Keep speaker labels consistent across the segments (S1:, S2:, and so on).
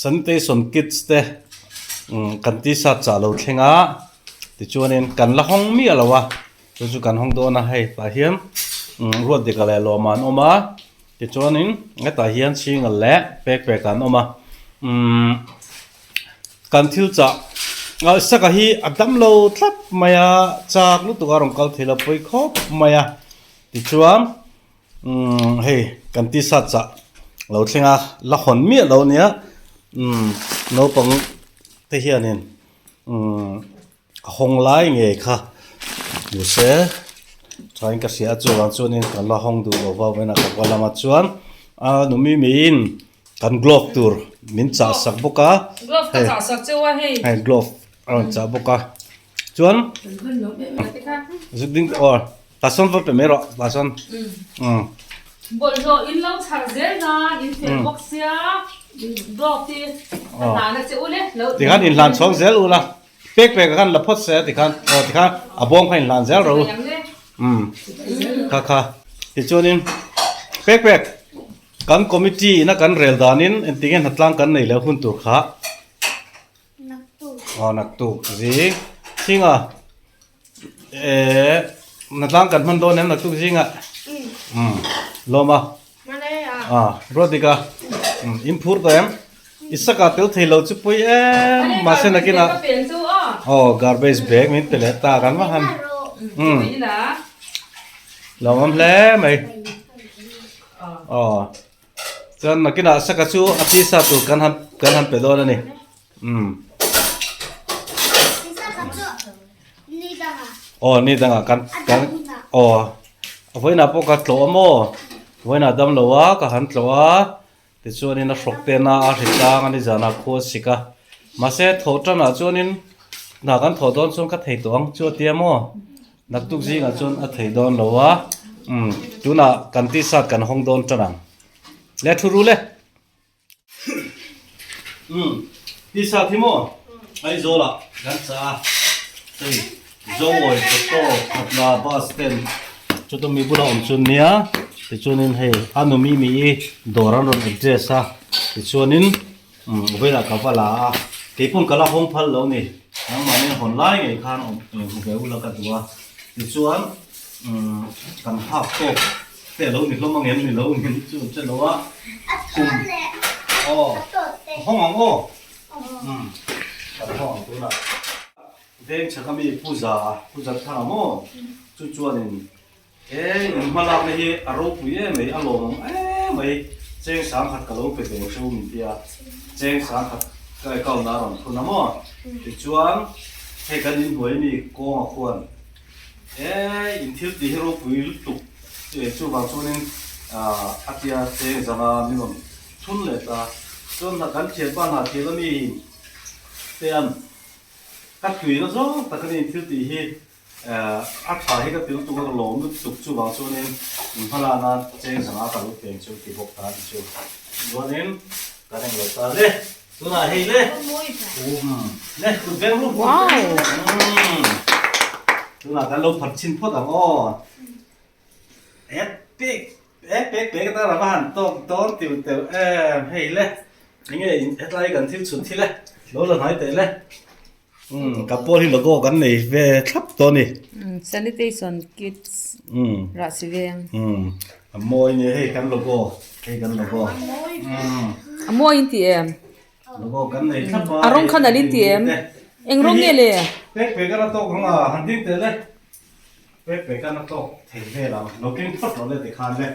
S1: Sanitation kits te kan t-shirt chah lo thleng a tichuanin kan la hawng miah lo a chu chu kan hawng dawn a hei tah hian ruat dika leh lawma an awm a tichuanin hetah hian single leh pek pek an awm a umm kan thil chah ah saka hi a dam lo tlat mai a chak lutuk a rawn kal thei lo pawi khawp mai a tichuan. Umm hei kan t-shirt chah lo thleng a la hawn miah lo ania umm naupang te hianin umm a hawng lai ngei kha hmu se thain ka hria a chuvang chuanin kan la hawng duh lo va vawiinah ka va lamah chuan a nu mimiin kan glove tur min chah sak bawk a
S2: Glove ka chah sak cheu a hei.
S1: Hei glove a rawn chah bawk a chuan zuk ding aw. Ta sawn va pe mai rawh ta sawn.
S2: Bawlhhlawh in lo chhar zel nan in fel bawk sia dog hi a hlan a che u le.
S1: Tikhan in hlan chhawng zel u la pek pek khan la phawt se tikhan aw tikhan a bawng kha in hlan zel rawh u. Kha kha tichuanin pek pek kan committee ina kan rel danin engtinge hnatlang kan nei leh hun tur kha. Aw naktuk zing chhinga. Eee natlang kan hman dawn em naktuk zingah umm lawm a ah Rodika umm in phur tawh em i saka tel thei lo chu pawi em mahse nakinah aw garbage bag min pe leh ta kan va han umm lawmawm hle mai aw chuan nakinah saka chu a tisa tur kan han kan han pe dawn a ni. Umm. Aw ni dangah kan kan aw vawiinah pawh ka tlawh a maw vawiinah dam lo a ka han tlawh a tichuanin a hrawk te na a hri tlang a ni zanah khua a sik a mahse thawh tanah chuanin hna kan thawh dawn chuan ka thei tawh ang chu a tia maw naktuk zingah chuan a thei dawn lo a umm tunah kan t-shirt kan hawng dawn tan ang le thu ru le. Umm tisa thi maw Aizawl ah kan chah a hei Zoawi auto khatla bus stand chuta mi bula awm chu nia tichuanin hei a nu mi mi i dawr an rawn address a tichuanin umm vawilah ka va la a keipawh ka la hawng phal lo ni nangmahni hawn lai ngei khan awm hmu ve ula ka duh a tichuan umm kan hak tawk. Te lo ni hlawm ang em ni lo min chu an che lo a kum aw hawng ang aw umm kan hawng ang tunah veng chhaka mi puja puja thar ang aw chu chuanin he in hma lakna hi a ropui em mai a lawm ang em mai cheng sang khat ka lo pe ve chu min tia cheng sang khat ka account ah a rawn thun a maw tichuan hei kan inhnuai mi kawnga khuan He in thil tih hi ropui lutuk chuvang chuanin a tia cheng zanga min rawn thun leh ta. Chuan kan thianpa hna thil ami tean ka tui na zawng tak ani in thil tih hi a tha hi ka ti lutuk a ka lawm lutuk chuvang chuanin in hma lana cheng zanga ka lo peng chu ti bawk ta ani chu. Chuanin kan englo ta le. Tunah hei le um le kut veng ru um tunah kan lo phat chhin phawt ang aw epic epic pek ta rama han tawk dawn tiu teuh em hei le enge hetlai kan thil chhut hi le lo la hnai teh le um ka pawl hi logo kan nei ve thlap tawh a ni
S2: sanitation kits rah si veng
S1: um a mawi nia hei kan logo hei kan logo um
S2: a mawi in ti em
S1: logo kan nei thlap a
S2: a rawng khan alin ti em eng rawng nge le
S1: pek pek a tawk ang a han ding teh le pek pek a tawk thei vel ang lo keng phawt rawh le tikhan le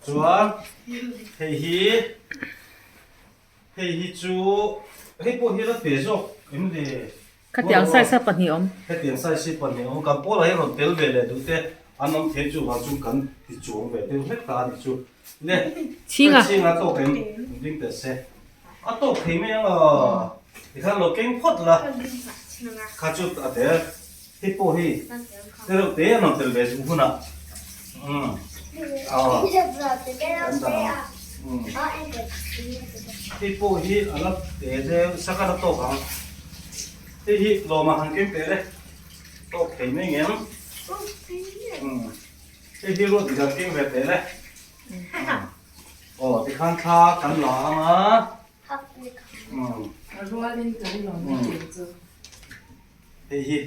S1: chuan hei hi Hei hi chu hei pawh hi la te zawk em le?
S2: Khatiang size a pahnih awm.
S1: Hetiang size hi pahnih awm. Kan pawlah hi rawn tel ve leh duh te an awm thei chu vang chu kan ti chuang ve deuh hlek ta a nih chu. Le
S2: Chhinga.
S1: Chhinga tawk em ding teh se. A tawk thei mai ang a. Tikhan lo keng phawt la. Kha chu a te hei pawh hi te reuh te an rawn tel ve chu hunah. Umm. Hei pawh hi a la te deuh saka la tawk ang hei hi lawma han keng teh le tawk thei mai ngem hei hi ruat han keng ve teh le aw tikhan thla kan la ang a. Hei hi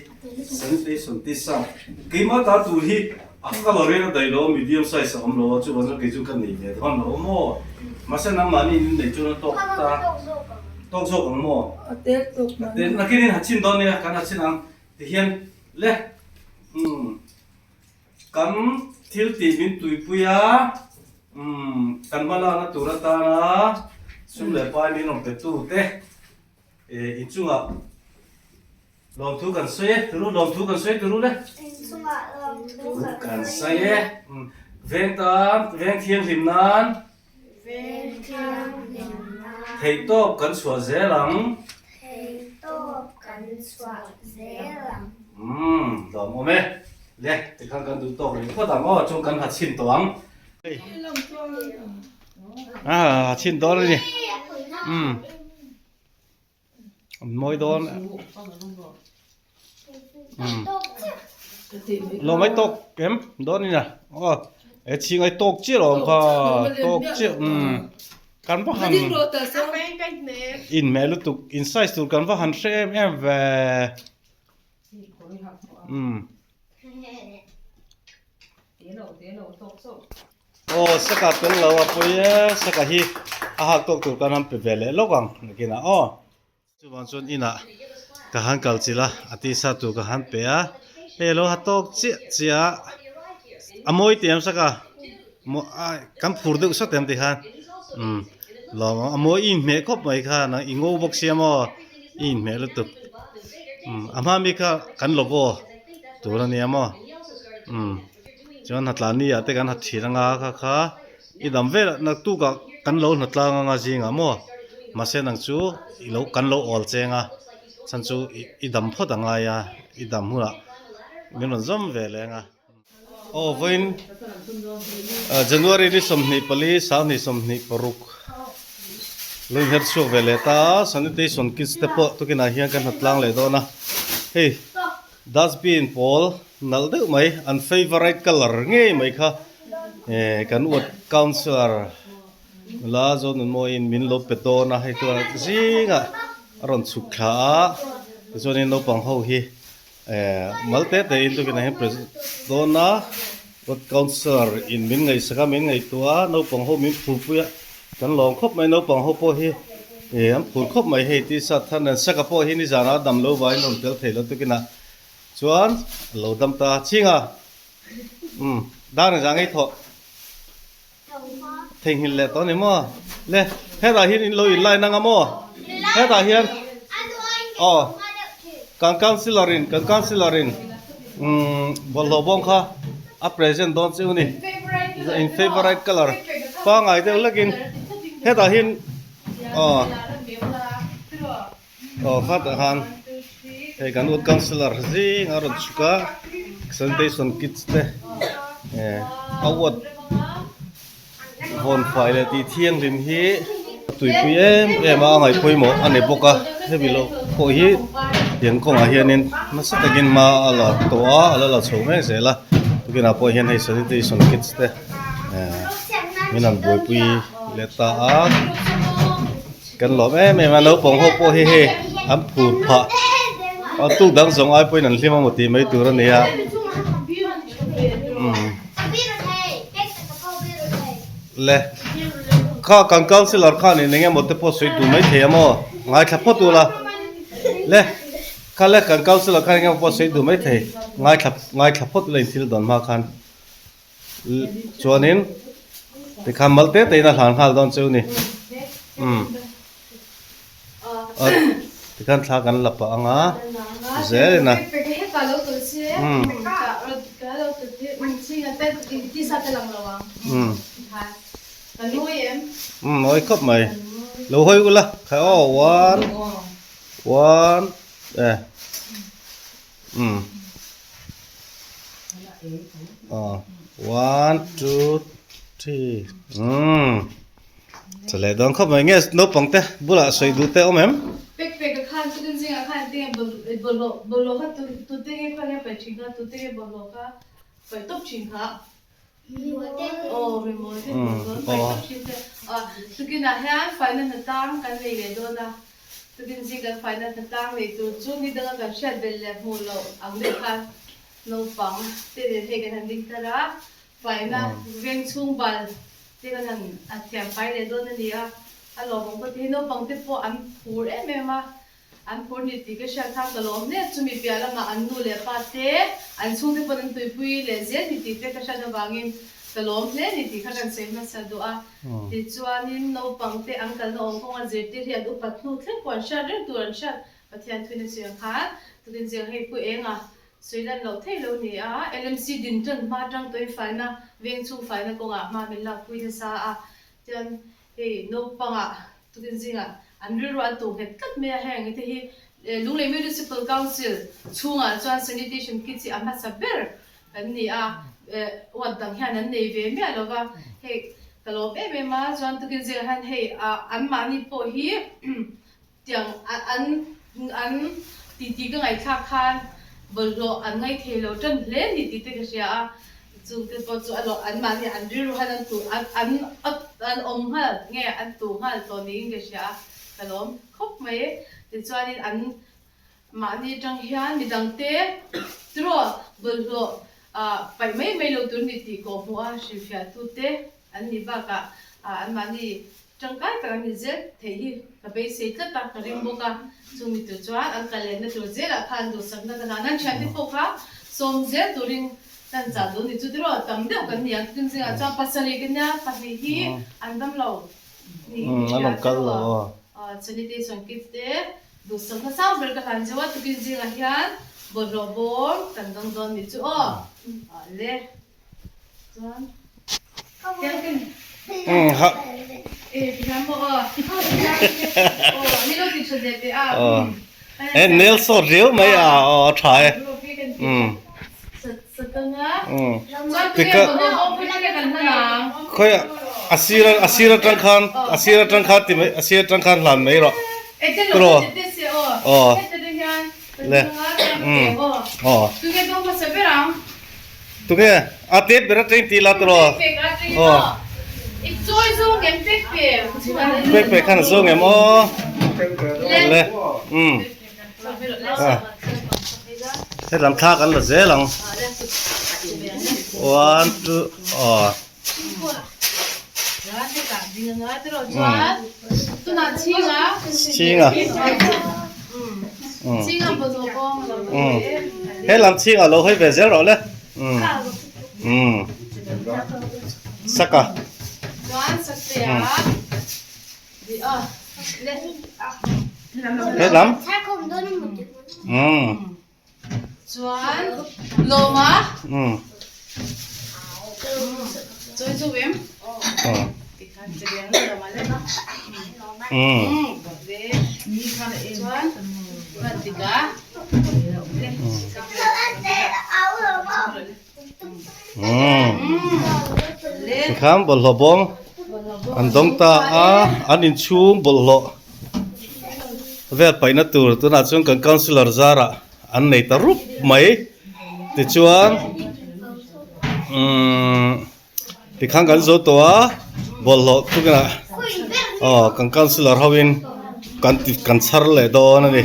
S1: sanitation tisa keimah ta tur hi a colour in a daih lo a medium size a awm lo a chuvang chuan kei chu ka nei ve dawn lo maw mahse nangmahni in nei chuan a tawk ta tawk zawk ang maw a tel nakin in ha chhin dawn nia kan ha chhin ang tihian le umm kan thil tih min tuipui a umm kan hma lakna tur atana sum leh pai min rawn pe tu te. Inchungah lawmthu kan sawi e, turu lawmthu kan sawi turu le.
S3: Inchungah lawmthu
S1: kan sawi e. Veng tan, veng thianghlim nan.
S3: Veng thianghlim nan.
S1: Theihtawp kan chhuah zel ang.
S3: Theihtawp kan chhuah zel ang.
S1: Umm, lawmawm e. Le, tikhan kan duh tawk rih phawt ang aw, chung kan ha chhin tawh ang. Ah, chhin dawn a ni. Umm. An mawi dawn. Umm. Lo mai tawk em dawn ina. Aw, e chhing ai tawk chiah lo ang kha. Tawk chiah. Umm. Kan va han inhmeh lutuk in size tur kan va han hre em em ve. Umm. Aw saka tel lo a pawi e saka hi a hak tawk tur kan han pe ve leh lawk ang nakinah aw. Chuvang chuan inah ka han kal chilh a a tisa tur ka han pe a hei alo ha tawk chiah chiah a a mawi tih em saka maw a kan phur deuh sawt em tih khan umm lawm a mawi i inhmeh khawp mai kha nang i ngo bawk sia maw i inhmeh lutuk umm a hma mi kha kan logo tur a nia maw umm. Chuan hnatlani ah te kan ha thin anga kha kha i dam vel naktuk ah kan lo hnatlang anga zingah maw mahse nang chu i lo kan lo awl cheng a chhan chu i dam phawt a ngai a i dam hunah min rawn zawm ve leng a. Aw vawiin January ni 24 2026 lo inher chhuak ve leh ta a sanitation kits te pawh tukinah hian kan hnatlang leh dawn a hei. Dustbin pawl nalh deuh mai an favourite colour ngei mai kha eh kan uat councillor nula Zonunmawiin min lo pe dawn a hei chuan zingah a rawn chhuk thla a tichuanin naupang ho hi eh mal te te in tukin ah hian present dawn a uat councillor in min ngaihsak a min ngaihtuah a naupang ho min phurpui a kan lawm khawp mai naupang ho pawh hi eh an phur khawp mai hei t-shirt thar nen saka pawh hi nizanah a dam lo vaiin rawn tel thei lo tukin ah chuan a lo dam ta ching a umm dar engzah ngei thawh theihnghilh leh tawh a ni maw le hetah hian in lo in line anga maw hetah hian aw kan councillor in kan councillor in umm bawlhhlawh bawng kha a present dawn chiu ni in favourite colour pangai deuh lekin hetah hian aw aw khatah khan hei kan ut councillor zing a rawn chhuk a sanitation kits te eh a uat vawn fai leh tih thianghlim hi a tuipui em em a a ngaih pawimawh a ni bawk a hemi loh pawh hi tiang kawngah hianin nasa takin hma a la tawh a a la la chho mek zel a tukinah pawh hian hei sanitation kits te eh min han buaipui leh ta a kan lawm em em a naupang ho pawh hi hei an phur phah a tuk dang zawng ai pawhin an hlim a maw tih mai tur a ni a umm le kha kan councillor khan in eng emaw te pawh sawi duh mai thei a maw ngaithla phawt ula le kha le kan councillor khan eng emaw pawh sawi duh mai thei ngaithla ngaithla phawt ula in thil dawn hma khan chuanin tikhan mal te te in a hlan nghal dawn chu ni umm tikhan thla kan la pah ang a zel in a umm umm umm mawi khawp mai lo hawi ula khai aw one one eh umm aw one two three umm chawleh dawn khawp mai nge naupang te bulah sawi duh te awm em?
S4: Pek pek a khan chutin zingah khan tinge bawlhhlawh bawlhhlawh kha tute nge khawi nge paih thin kha tute nge bawlhhlawh kha paih tawp thin kha aw mimawl te bawlhhlawh paih tawp thin te tukinah hian faina hnatang kan nei leh dawn a. Tukin zing kan faina hnatlang nei tur chu ni danga kan hriat belh leh hmuh loh ang deuh khan naupang te nen hei kan han ding tar a, faina veng chhung bal te kan han a thiam fai leh dawn a ni a, a lawmawm ka ti hi naupang te pawh an phur em em a, an phur ni tih ka hriat khan ka lawm hle, chumi piah lamah an nu leh pa te an chhungte pawn an tuipui leh zel ni tih te ka hriat avangin ka lawm hle ni tih kha kan sawi hmasa duh a. Tichuanin naupangte an kalna awm kawnga zirtir hi an upat hnu thleng pawh an hriat reng tur an hriat Pathian thuin a sawi ang khan tukin zing hei pu enga sawi lan loh theih lo ni a, LMC din tan hma atang tawhin faina veng chhung faina kawngah hma min lakpui nasa a, chuan hei naupangah tukin zingah an rilru an tuh nghet tlat mai a, heng te hi Lunglei Municipal Council chhungah chuan sanitation kits hi a hmasa ber Kan ni a, uat dang hian an nei ve miah lo va, hei ka lawm em em a, chuan tukin zirah hian hei anmahni pawh hi tiang an an titi ka ngaihthlak khan bawlhhlawh an ngaih thei lo tan hle ni tih te ka hria a, chungte pawh chu a lawh anmahni an rilru hian an tu an an an awm nghal nge an tu nghal tawh niin ka hria a, ka lawm khawp mai tichuanin an Mahni atang hian midangte tiraw bawlhhlawh paih mai mai lo tur ni tih kawh hmuh a hrilhfiahtute an nih bakah anmahni tangkai tak an ni zel theih hi ka beisei tlat a, ka ring bawk a. Chumi tur chuan an kal lenna tur zelah khan duhsakna ka hlan a, thiante pawh kha sawm zel turin kan chah duh ni chu tiraw tam deuh kan ni ang. Chutin zingah chuan pasarih ka nia, pahnih hi an dam lo ni ka hria tiraw. Sanitation kit te Duhsakna sang ber ka hlan zeuh a, tukin zingah hian bawlhhlawh bawm kan dawng dawn ni chu aw. Le chuan e tihian maw aw aw ni lo ti tha leh teh a.
S1: E nail sawt riau mai a aw a tha e. Khawi a sir a sir atang khan a sir atang khan ti mai a sir atang khan hlan mai rawh tiraw aw le umm aw tunge a tep ber atang tih la tiraw aw pek pek khan a zawng em aw le umm. Helam thla kan la zel ang one two aw chhinga helam chhinga lo hawi ve zel rawh le umm saka He lam umm
S4: Chuan lawma
S1: umm
S4: chawi chu em
S1: umm
S4: chuan
S1: Tikhan bawlhhlawh bawm an dawng ta a, an inchhung bawlhhlawh vel paihna tur tunah chuan kan councillor zarah an nei ta rup mai tichuan umm tikhan kan zo tawh a bawlhhlawh tukinah aw kan councillor ho in kan ti kan chhar leh dawn a ni.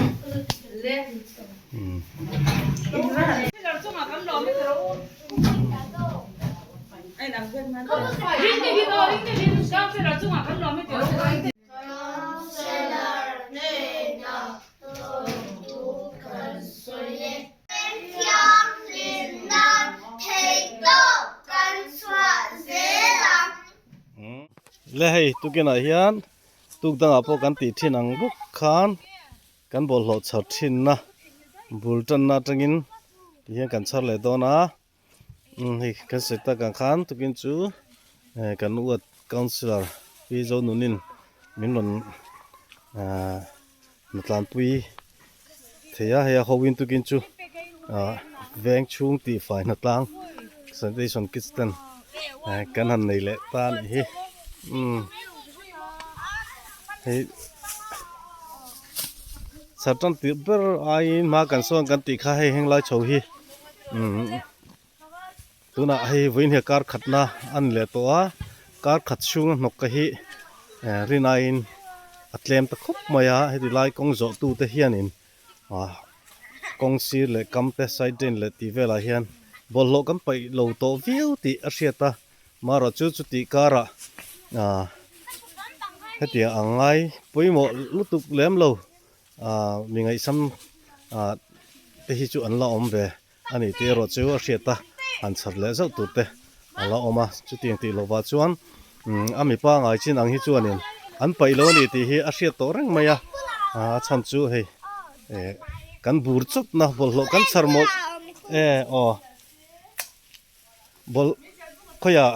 S1: Le hei tukinah hian tuk dangah pawh kan tih thin ang bawk khan. Kan bawlhhlawh chhar thinna bul tanna atangin ti hian kan chhar leh dawn a umm hei kan sawi tak ang khan tukin chu eh kan ward councillor pi Zonunin min rawn ahh hnatlanpui thei a hei a ho in tukin chu ah veng chhung tih fai hnatlang sanitation kits ten eh kan han nei leh ta a nih hi umm hei. Sartan tirh ber aiin hma kan sawn kan tih kha hei heng lai chho hi umm tunah hei vawiin hian kar khatna a ni leh tawh a kar khat chhunga hnawk ka hi eh rin aiin. a tlem ta khawp mai a heti lai kawng zawh tu te hianin ah kawng sir leh kam te side drain leh tih velah hian bawlhhlawh kan paih lo tawh viau tih a hriat a marawh chu chutih karah ah hetiang ang ngai pawimawh lutuk lem lo ah mi ngaihsam ah te hi chu an la awm ve. A ni tih erawh chu a hriat a, han chhat leh zauh tur te a la awm a, chutiang tih lovah chuan a mipa ngai chin ang hi chuanin an paih lo a ni tih hi a hriat tawh reng mai a, a chhan chu hei eh kan bur chawpna bawlhhlawh kan chhar mawlh e aw bawlh khawiah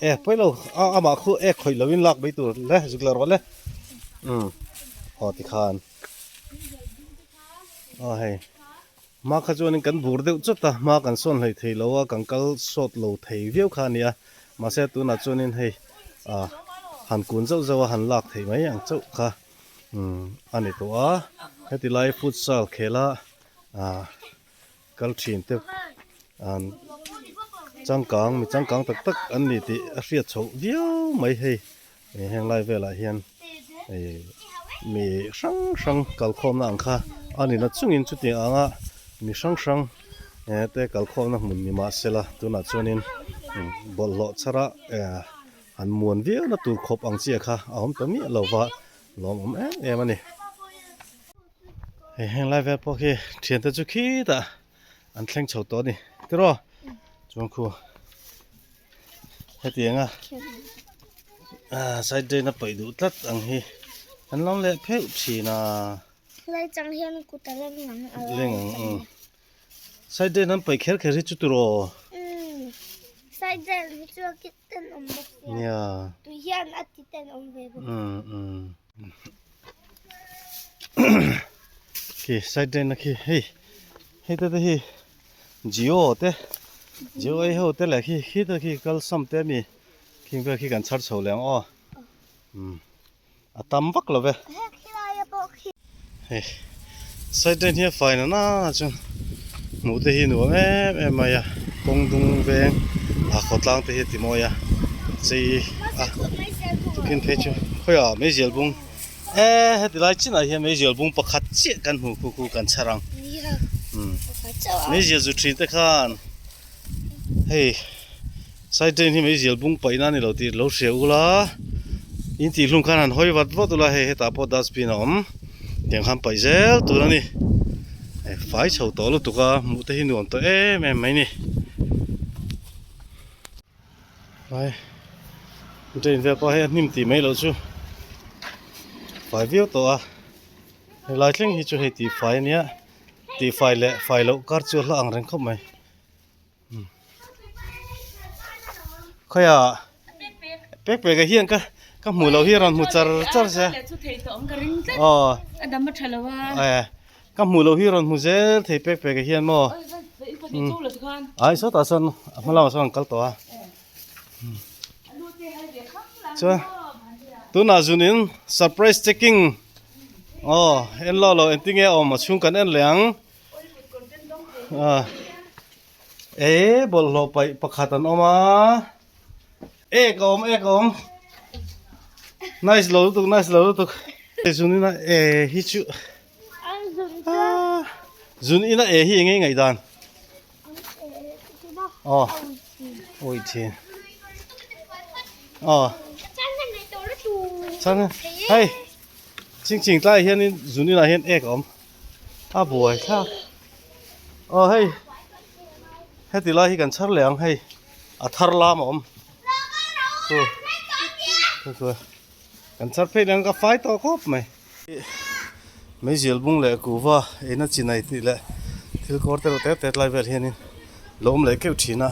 S1: e pawi lo a amah khu ek khawih lovin lak mai tur le zuk leh rawh le umm aw tikhan. Aw hei hma kha chuanin kan bur deuh chawt a hma kan sawn hlei thei lo a kan kal sawt lo thei viau kha a ni a mahse tunah chuanin hei ah han kun zauh zauh a han lak theih mai ang chauh kha umm a ni tawh a heti lai futsal khela ah kal thin te an changkang mi changkang tak tak an ni tih a hriat chhoh viau mai hei heng lai velah hian ih mi hrang hrang kalkhawmna ang kha a ni na chungin chutiang anga mi hrang hrang eh te kalkhawmna hmun ni mahsela tunah chuanin bawlhhlawh chhara eh han muan viau na tur khawp ang chiah kha a awm ta miah lo va lawmawm em em a ni. Hei heng lai vel pawh khi thiante chu khitah an thleng chho tawh a ni tiraw chuan khu hetianga ah side drain a paih duh tlat ang hi an lo leh pheuh thin a.
S3: Lai chang hian kut a leng ang a
S1: leng ang umm side drain an paih kher kher hi chu tiraw.
S3: Umm side drain hi chu a kit ten awm bawk sia
S1: nia
S3: tui hian a ti ten awm ve bawk.
S1: Umm umm. Khi side drain na khi hei hei te te hi Jio te Jio ei ho te leh khi khi te khi kalsam te ami khing vel khi kan chhar chho leh ang aw umm a tam vak lo ve hei side drain hi a fai na na chuan hmuh te hi nuam em em mai a kawng dung veng a khawtlang te hi a ti mawi a chei a tukin phei chu khawiah meizial bung e heti lai chinah hian meizial bung pakhat chiah kan hmu khu khu kan chhar ang umm meizial zu thin te khan hei side drain hi meizial bung paih na a ni lo tih lo hria ula in tih hlum khan han hawi vat vat ula hei hetah pawh dustbin a awm tiang khan paih zel tur a ni hei fai chho tawh lutuk a hmuh te hi nuam tawh em em mai ni tlai drain vel pawh hei a hnim tih mai loh chu fai viau tawh a helai thleng hi chu hei tih fai a nia tih fai leh fai loh kar chu a hla ang reng khawp mai. Khawiah pek pek ah hian ka ka hmuh loh hi a rawn hmu char char sia aw ka hmuh loh hi a rawn hmu zel thei pek pek ah hian maw ai sawtah sawn a hma lamah sawn an kal tawh a chuan tunah zunin surprise checking aw en lo lo engtinge a awm a chhung kan en leh ang. E bawlhhlawh paih pakhat an awm a ek a awm ek a awm nice lo lutuk nice lo lutuk zun ina e hi chu zun ina e hi enge ngaih dan aw ui thin aw chang hei ching ching tlai hianin zun inah hian ek a awm. A buai thlak aw hei heti lai hi kan chhar leh ang hei a thar lam a awm chu chu kan chhar phei leh ang ka fai tawh khawp mai meizial bung leh kuhva eina chi nei tih leh thil kawr te reuh te te tlai vel hianin lo awm leh keuh thin a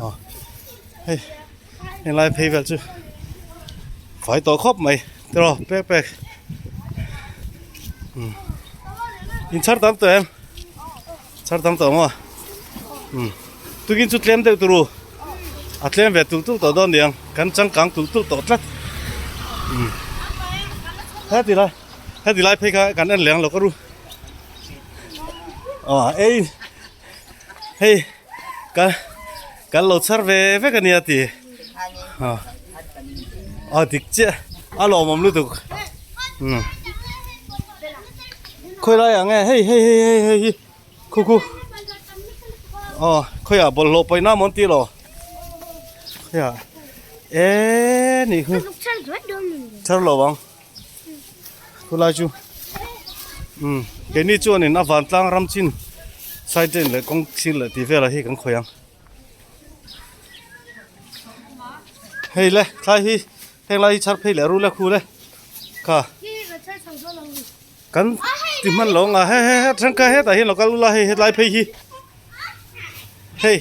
S1: aw hei Henglai phei vel chu fai tawh khawp mai tiraw pek pek umm in chhar tam tawh em chhar tam tawh maw umm tukin chu tlem deuh turu a tlem ve tul tul tawh dawn niang kan changkang tul tul tawh tlat umm heti lai heti lai phei kha kan en leng lo ka ru aw ei hei ka kan lo chhar ve vek a nia ti a dik chiah. A lawmawm lutuk. Um. Khawi lai ah nge hei hei hei hei hei hi khu khu. Aw khawiah bawlhhlawh paihna maw an tih lo. Khawiah e nih khu. Thar lo ang. Khulai chu um keini chuanin a vantlang ram chin side lane leh kawng sir leh tih velah hi kan khawih ang. Hei le thlai hi heng lai hi chhar phei leh rul e khu le kha kan ti hman lo ang a he he he tangkai hetah hian lo kal ula hei hetlai phei hi hei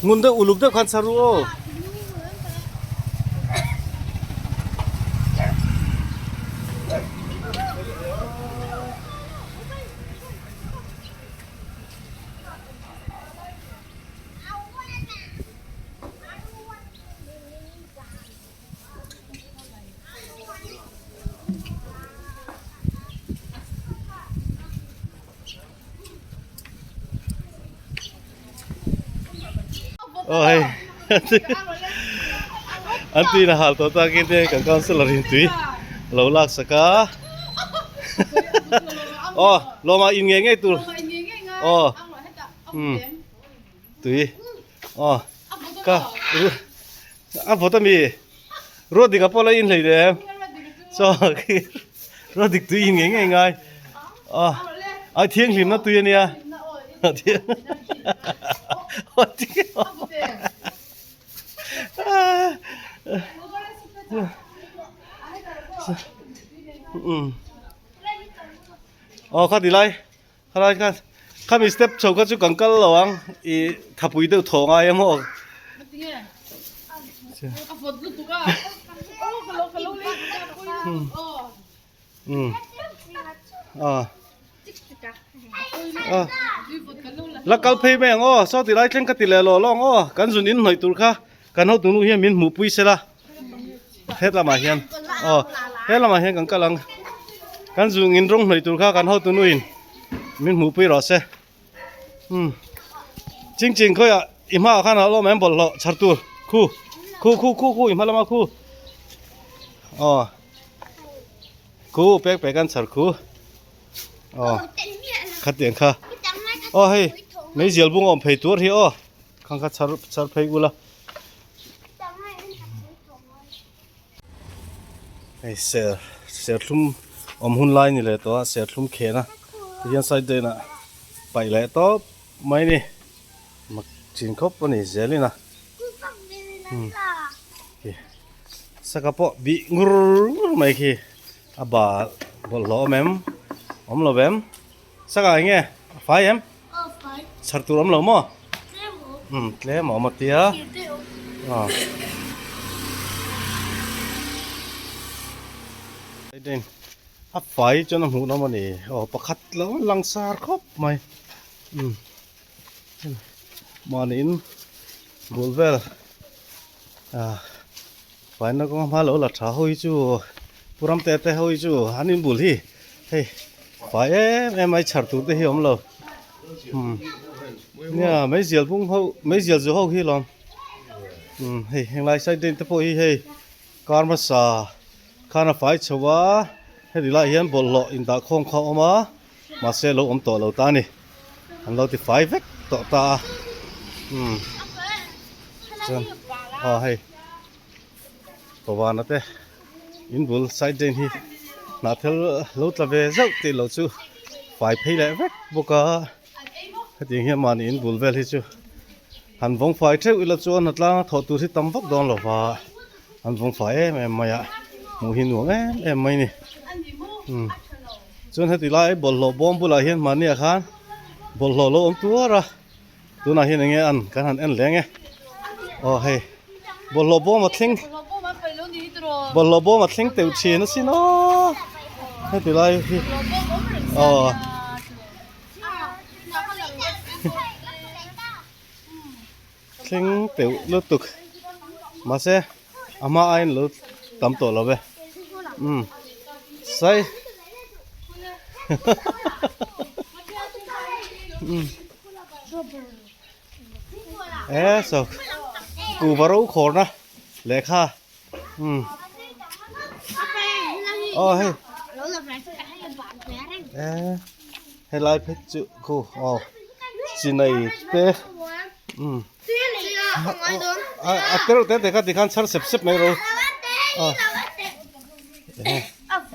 S1: ngun deuh uluk deuh khan chhar ru aw. Aw hei an tih na hal tawh takin te kan councillor in tui lo lak sak a aw lawma in ngei ngei tur aw um tui aw ka a vawt ami ruat dik a pawh la in hlei leh em chaw khi ruat dik tui in ngei ngei ngai aw a thianghlim na tui ania aw kha ti lai Khalai kha khami step chho kha chu kan kal lo ang i thapui deuh thaw ngai em aw. La kal phei mai ang aw saw ti lai thleng ka ti leh lawh lawh ang aw kan zun in hnawih tur kha kan hotu nu hian min hmuh pui sela het lamah hian aw he lamah hian kan kal ang kan zung in rawng hnawih tur kha kan hotu nu in min hmuh pui rawh se um ching ching khawiah i hmaah khan a lawm em bawlhhlawh chhar tur khu khu khu khu khu i hma lama khu aw khu pek pek an chhar khu aw khatiang kha aw hei meizial bung awm phei tur hi aw khang kha chhar chhar phei ula. Hei ser serthlum awm hun lai ni leh tawh a serthlum khen a tihian side lane ah paih leh tawp mai a ni mak thin khawp a ni zelin a saka pawh bih ngur ngur mai khi a bal bawlhhlawh awm em awm lo em saka eng nge a fai em. Chhar tur awm lo maw? Umm tlem a awm a tia. A fai chuan a hmuh nawm a ni. Aw pakhat lo lang sar khawp mai. Umm mahniin bul vel ah faina kawng hma lo la tha ho hi chu pu Ramte te ho hi chu an inbul hi hei fai em em mai chhar tur te hi awm lo umm nia meizial bung ho meizial zu ho hi lawm umm hei henglai side te pawh hi hei kar hmasa khan a fai chho a heti lai hian bawlhhlawh indah khawm kha a awm a mahse lo awm tawh lo ta a ni an lo ti fai vek tawh ta a umm chuan aw hei pavana te in bul side lane hi hnah thel lo tla ve zauh tih loh chu fai phei leh vek bawk a hetiang hian mahni in bul vel hi chu han vawng fai theuh ila chuan a tlanga thawh tur hi tam vak dawn lo va an vawng fai em em mai a hmuh hi nuam em em mai a ni umm. Chuan heti lai bawlhhlawh bawm bulah hian mahniah khan bawlhhlawh lo awm tuar a, tunah hian enge an kan han en leng e. Aw hei bawlhhlawh bawm a thleng bawlhhlawh bawm a thleng teuh thin asin aw heti lai hi aw thleng teuh lutuk mahse a hma aiin lo tam tawh lo ve umm sai umm e saw kuhva ro khawrna lehkha umm. Aw hei helai phei chu khu aw chinai te umm a tereuh te te kha tikhan chhar sep sep mai ro aw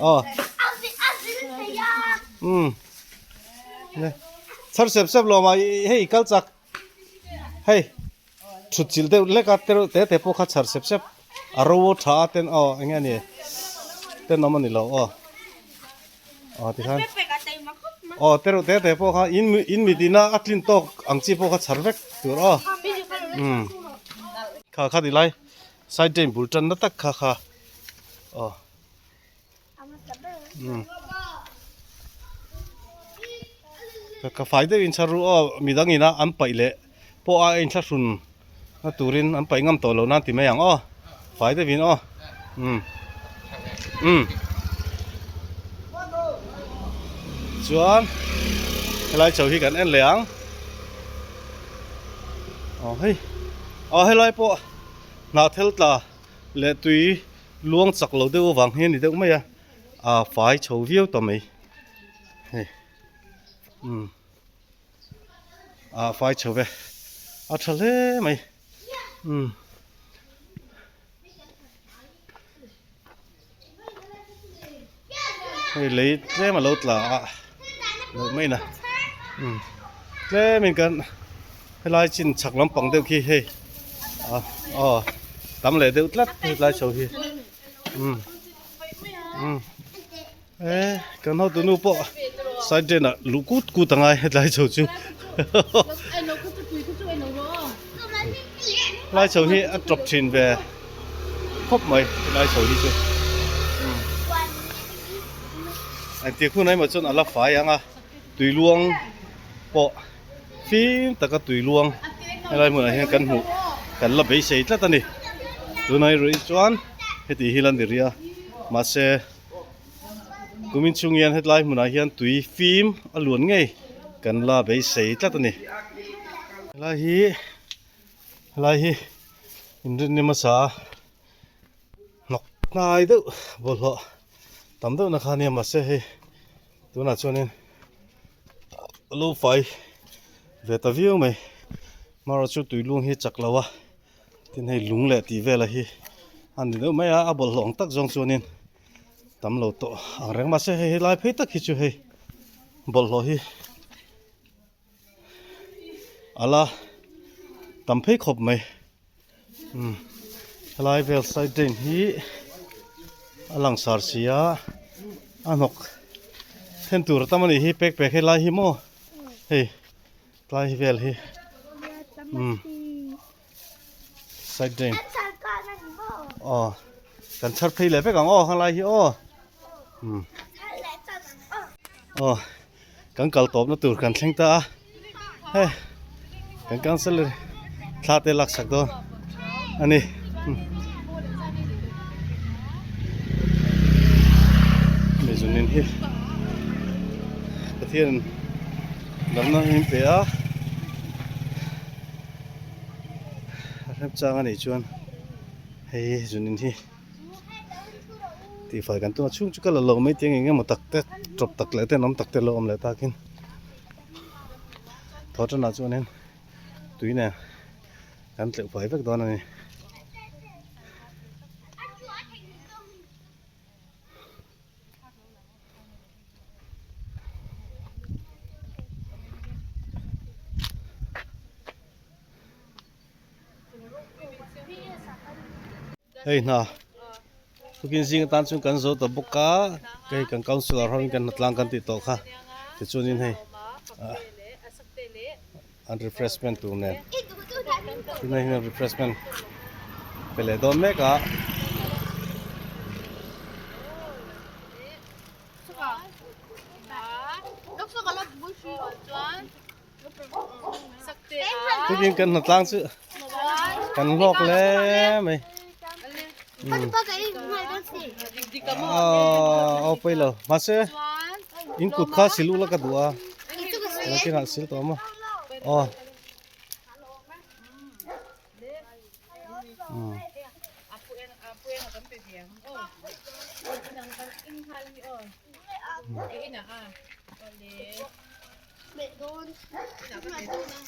S1: aw umm chhar sep sep lo mah hei kal chak hei thut chilh deuh hlek a tereuh te te pawh kha chhar sep sep a ro tha a ten aw eng nge ni tenawm a ni lo aw aw tikhan aw tereuh te te pawh kha in in mit ina a tlin tawk ang chi pawh kha chhar vek tur aw umm kha kha ti lai side drain bul tan na tak kha kha aw. Ka fai deuh in chhar ru aw midang ina an paih leh pawh a inthlahrun na turin an paih ngam tawh lo nan ti mai ang aw fai deuh in aw umm umm chuan helai chho hi kan en leh ang aw hei aw helai pawh hnahthel tla leh tui. Luang chak lo deuh avang hi a ni deuh mai a, aa fai chho viau ta mai hei umm aa fai chho ve a tha hle mai umm. Hei lei tlem a lo tla a loh mai na umm tlem in kan helai chin chhak lampang deuh khi hei a aw tam leh deuh tlat helai chho hi umm umm e kan hotu nu pawh side drain ah luh kut kut a ngai helai chho chu Helai chho hi a tawp thin ve khawp mai helai chho hi chu engtik hun emaw chuan a la fai ang a tui luang pawh fim taka tui luang helai hmunah hian kan hmuh kan la beisei tlat a ni tunah erawh hi chuan heti hi la ni rih a mahse kumin chhung hian hetlai hmunah hian tui fim a luan ngei kan la beisei tlat a ni helai hi helai hi inrinni hmasa a hnawk hnai deuh bawlhhlawh tam deuh na kha ania mahse hei tunah chuanin a lo fai ve ta viau mai marawh chu tui lung hi chak lo a. Tin hei lung leh tih vela hi a ni deuh mai a, a bawlhhlawh ang tak zawng chuanin tam lo tawh ang reng mahse hei helai phei tak hi chu hei bawlhhlawh hi a la tam phei khawp mai umm helai vel side drain hi a langsar si a a hnawk then tur a tam a nih hi pek pek helai hi maw hei. Tlai vel hi umm side drain aw kan chhar phei leh vek ang aw helai hi aw umm aw kan kal tawp na tur kan thleng ta a hei kan councillor thla te lak sak dawn a ni. Mizonin hi Pathian Damna min pe a, a remchang a nih chuan hei zunin hi tihfai kan tum a chhung chu ka la lo mai tih eng emaw tak te tawp tak leh te an awm tak te lo awm leh takin thaw tanah chuanin tui nen kan tleuh fai vek dawn a ni. Hei hna tukin zing atan chuan kan zo ta bawk a hei kan councillor ho in kan hnatlang kan tih tawh kha tichuanin hei ah an refreshment tur nen tunah hian refreshment pe leh dawn mek a. Tukin kan hnatlang chu kan hlawk hle mai. Aw pawi lo mahse in kut kha sil ula ka duh a nakinah sil tawh maw aw.
S4: Puianga kan pe ve ang aw. Inang kan in nghal mi aw. E inah a. Awle.
S3: Meh dawn.
S4: Inah ka pe dawn a.